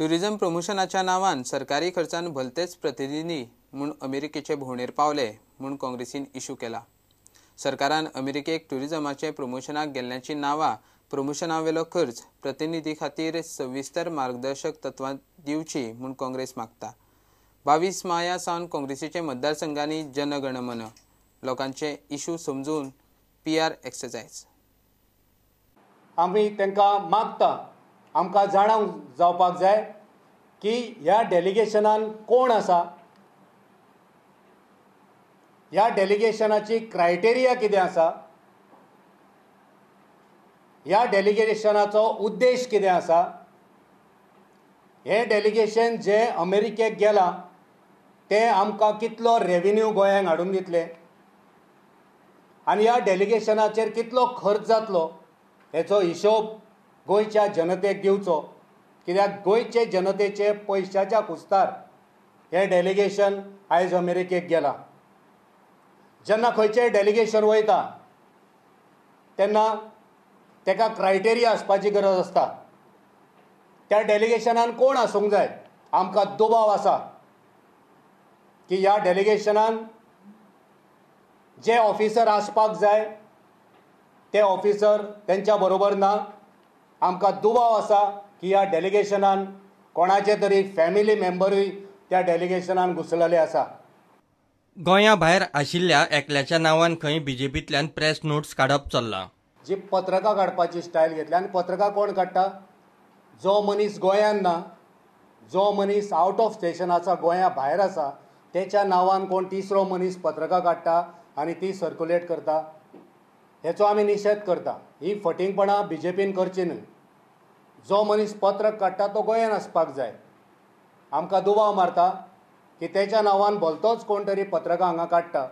Tourism प्रमोशनाच्या नांवान सरकारी खर्चान भलतेच प्रतिनिधी म्हूण अमेरिकेचे भोंवडेर पावले म्हूण काँग्रेसीन इशू केला. सरकारान अमेरिकेक टुरिझमाचे प्रमोशनाक गेल्ल्याची नांवां, प्रमोशनावेलो खर्च प्रतिनिधी खातीर सविस्तर मार्गदर्शक तत्वां दिवची म्हूण काँग्रेस मागता. 22 माया सावन काँग्रेसीचे मतदारसंघांनी जनगणमन लोकांचे इशू समजून पीआर एक्सरसाइज. आमी तांकां मागता, आमकां जाणा जावपाक जाय की ह्या डेलिगेशनान कोण आसा, ह्या डेलिगेशनाची क्रायटेरिया कितें आसा, ह्या डेलिगेशनाचो उद्देश कितें आसा. हें डेलिगेशन जें अमेरिकेक गेलां तें आमकां कितलो रेविन्यू गोंयांक हाडून दितलें आनी ह्या डेलिगेशनाचेर कितलो खर्च जातलो हेचो हिशोब गोंयच्या जनतेक दिवचो. कित्याक गोंयचे जनतेचे पयशाच्या कुस्तार हें डेलिगेशन आयज अमेरिकेक गेलां. जेन्ना खंयचें डेलिगेशन वयता तेन्ना ताका क्रायटेरिया आसपाची गरज आसता. त्या डेलिगेशनान कोण आसूंक जाय. आमकां दुबाव आसा की ह्या डेलिगेशनान जे ऑफिसर आसपाक जाय ते ऑफिसर तेंच्या बरोबर ना. आमकां दुबाव आसा की ह्या डेलिगेशनान कोणाचे तरी फॅमिली मेंबरूय त्या डेलिगेशनान घुसलेले आसा. गोंया भायर आशिल्ल्या एकल्याच्या नांवान खंय बीजेपींतल्यान प्रेस नोट्स काडप चल्लां. जी पत्रकां काडपाची स्टायल घेतल्या आनी पत्रकां कोण काडटा, जो मनीस गोंयान ना, जो मनीस आवट ऑफ स्टेशन आसा, गोंया भायर आसा, तेच्या नांवान कोण तिसरो मनीस पत्रकां काडटा आनी ती सर्क्युलेट करता. हेचो आमी निशेध करता. ही फटींगपणां बीजेपीन करची न्हय. जो मनीस पत्रक काडटा तो गोंयान आसपाक जाय. आमकां दुबाव मारता की तेच्या नांवान भलतोच कोण तरी पत्रकां हांगा काडटा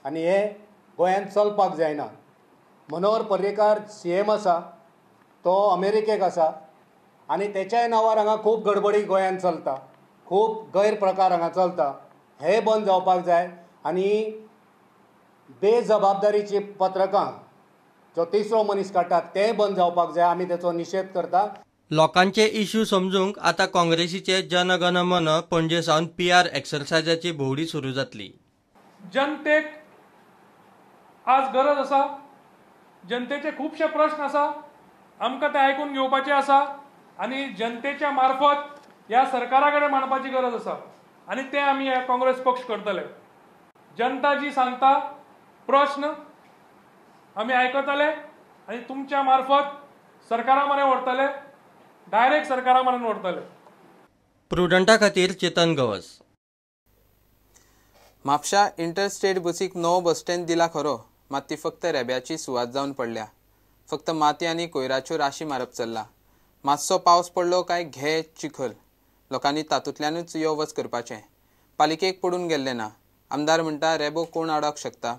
आनी हें गोंयांत चलपाक जायना. मनोहर पर्रीकार सीएम आसा, तो अमेरिकेक आसा आनी तेच्याय नांवार हांगा खूब गडबडी गोंयांत चलता, खूब गैरप्रकार हांगा चलता. हे बंद जावपाक जाय आनी बेजबाबदारीची पत्रकां जो तिसरो मनीस काडटा तें बंद जावपाक जाय. आमी तेचो निशेध करता. लोकांचे इश्यू समजूंक आतां काँग्रेसीचे जनगणमन पणजे सावन पीआर एक्सरसायजाची भोंवडी सुरू जातली. जनतेक आज गरज आसा, जनतेचे खुबशे प्रश्न आसा, आमकां ते आयकून घेवपाचे आसा आनी जनतेच्या मार्फत ह्या सरकारा कडेन मांडपाची गरज आसा आनी ते आमी हे काँग्रेस पक्ष करतले. जनता जी सांगता प्रश्न आमी आयकतले आनी तुमच्या मार्फत सरकारा मरेन व्हरतले, डायरेक्ट सरकारा मरेन व्हरतले. प्रुडंटा खातीर चेतन गवस. म्हापशा इंटरस्टेट बसीक नवो बस स्टँड दिला खरो, मात ती फक्त रेब्याची सुवात जावन पडल्या. फक्त माती आनी कोयराच्यो राशी मारप चल्ला. मातसो पावस पडलो काय घे चिखल, लोकांनी तातूंतल्यानूच यो वच करपाचें. पालिकेक पडून गेल्लें ना. आमदार म्हणटा रेबो कोण आडावंक शकता.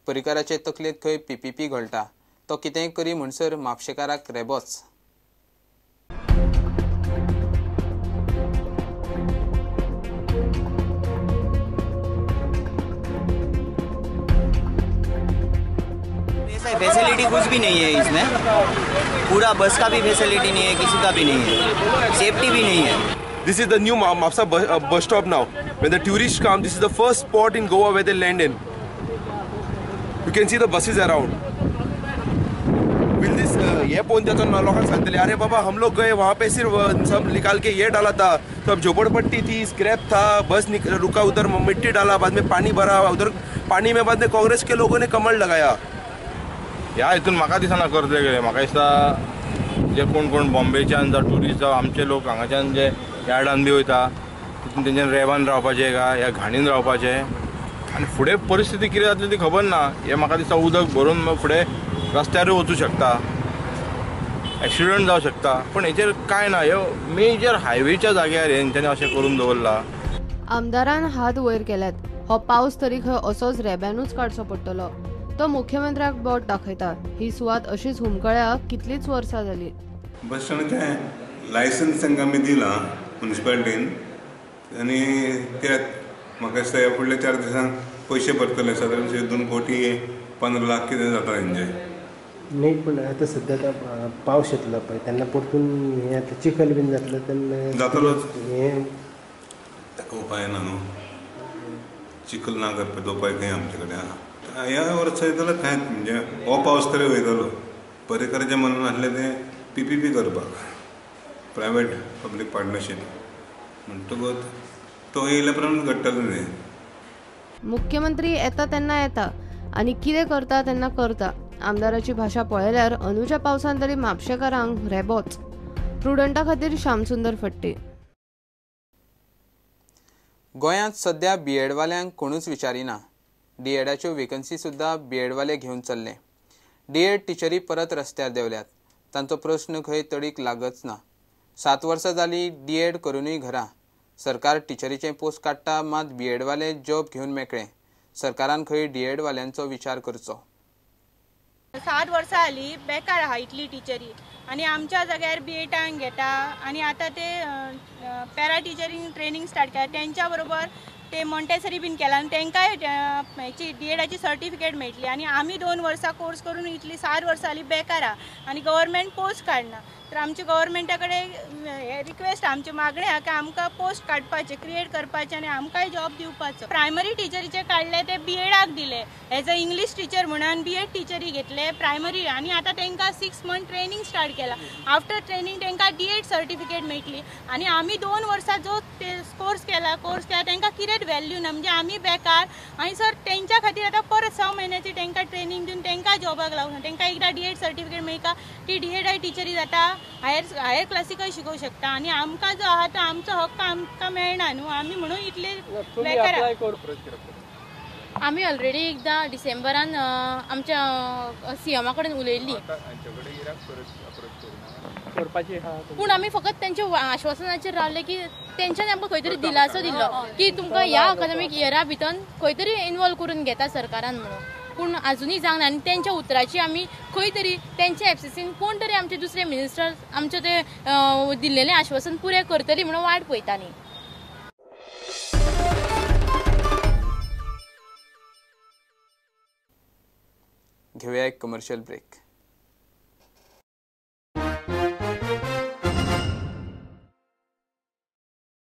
पर्रीकाराचे तकलेंत खंय पीपीपी घोळटा, तो कितेंय करी म्हणसर म्हापशेकाराक रेबोच. फैसिलिटी कुछ भी नहीं है इसमें, पूरा बस का भी फैसिलिटी नहीं है, किसी का भी नहीं है, सेफ्टी भी नहीं है. This is the new Mapsa bus stop now. When the tourists come, this is the first spot in Goa where they land in. You can see the buses around. Will this ये पळोवन त्याचो लोकांक सांगतले, अरे बाबा हम लोग गए वहाँ pay, सिर्फ सब निकाल के ये डाला था, तब झोपड़पट्टी थी, स्क्रैप था, बस रुका उधर मिट्टी डाला, बाद में पानी भरा, उधर पानी में बाद में कांग्रेस के लोगों ने कमल लगाया. ह्या हितून म्हाका दिसना करतले गेले. म्हाका दिसता जे कोण कोण बॉम्बेच्यान जावं ट्युरिस्ट जावं आमचे लोक हांगाच्यान जे यार्डान बी वयता तितून तेंच्यान रेबान रावपाचें काय ह्या घाणीन रावपाचें आनी फुडें परिस्थिती कितें जातली ती खबर ना. हें म्हाका दिसता उदक भरून फुडें रस्त्यारूय वचूं शकता, एक्सिडंट जावं शकता, पूण हेचेर कांय ना. ह्यो मेजर हायवेच्या जाग्यार हेंच्यांनी अशें करून दवरलां. आमदारान हात वयर केल्यात. हो पावस तरी खंय असोच रेब्यानूच काडचो पडटलो. तो मुख्यमंत्र्याक बोट दाखयता. ही सुवात अशीच हुमकळ्या कितलीच वर्सां जाली. बस स्टँडाचें लायसन्स तांकां आमी दिलां म्युनिसिपालिटीन आनी ते म्हाका दिसता ह्या फुडल्या 4 दिसांक पयशे भरतले. सादारणशे 2 कोटी 15 लाख कितें जाता तेंचे. नाही, पूण आतां सद्या आतां पावस येतलो पळय तेन्ना परतून हें आतां चिखल बीन जातलो तेन्ना जातलोच. हें ताका उपाय ना न्हू, चिखल ना करपाचो उपाय खंय आमचे कडेन आहा. ह्या वर्सा येतलो थंयच, म्हणजे हो पावस तरी वयतलो. पर्रीकराचें म्हणणें आसलें तें पीपीपी करपाक, प्रायवेट पब्लीक पार्टनरशीप, म्हणटकूच तो येयल्या प्रमाण घडटलें तें. मुख्यमंत्री येता तेन्ना येता आनी कितें करता तेन्ना करता. आमदाराची भाशा पळयल्यार अंदूच्या पावसान तरी म्हापशेकारांक रेबोच. प्रुडंटा खातीर श्यामसुंदर फट्टे. गोंयांत सध्या बीएडवाल्यांक कोणूच विचारिना. डीएडाच्यो वेकन्सी सुद्दां बीएडवाले घेवन चल्ले. डीएड टिचरी परत रस्त्यार देंवल्यात. तांचो प्रस्न खंय तडीक लागच ना. 7 वर्सां जालीं डीएड करुनूय घरा. सरकार टिचरीचें पोस्ट काडटा, मात बीएडवाले जॉब घेवन मेकळे. सरकारान खंय डीएडवाल्यांचो विचार करचो. 7 वर्सां जाली बेकार आहा इतली टिचरी आनी आमच्या जाग्यार बी एडांक घेता आनी आतां ते पॅरा टिचरींग ट्रेनींग स्टार्ट केला. तेंच्या बरोबर ते मॉन्टेसरी बीन केला आनी तेंकांय हेची डी एडाची सर्टिफिकेट मेळटली. आनी आमी 2 वर्सां कोर्स करून इतली 7 वर्सां जाली बेकार आहा आनी गव्हर्मेंट पोस्ट काडना. तर आमचे गव्हर्मेंटा कडेन हे रिक्वेस्ट, आमची मागणें आहा की आमकां पोस्ट काडपाचे, क्रिएट करपाचे आनी आमकांय जॉब दिवपाचो. प्रायमरी टिचरीचे काडले ते बी एडाक दिले, एज अ इंग्लीश टिचर म्हणून बी एड टिचरी घेतले प्रायमरी आनी आतां तांकां 6 मंथ ट्रेनींग स्टार्ट केला. आफ्टर ट्रेनींग तांकां डी एड सर्टिफिकेट मेळटली. आनी आमी 2 वर्सां जो कोर्स केला तांकां कितें व्हॅल्यू ना, म्हणजे आमी बेकार. आनी सर तेंच्या खातीर आतां परत 6 म्हयन्याची तांकां ट्रेनींग दिवन तांकां जॉबाक लावूं. तांकां एकदां डी एड सर्टिफिकेट मेळटा ती डी एड टिचरी जाता, हायर क्लासीकय शिकोवंक शकता. आनी आमकां जो आहा तो आमचो हक्क आमकां मेळना न्हू, आमी म्हणून इतले बेकार. आमी ऑलरेडी एकदां डिसेंबरान आमच्या सीएमा कडेन उलयल्ली, पूण आमी फकत तेंच्या आश्वासनाचेर रावले की तेंच्यानी आमकां खंय तरी दिलासो दिल्लो की तुमकां ह्या अकादमीक इयरा भितर खंय तरी इनवॉल्व करून घेता सरकारान म्हणून. पूण आजुनूय जावंक ना आनी तेंच्या उतराची आमी खंय तरी तेंच्या एफसीसीन कोण तरी आमचे दुसरे मिनिस्टर आमचे ते दिल्लेलें आश्वासन पुरें करतली म्हणून वाट पळयताली. घेवया एक कमर्शियल ब्रेक.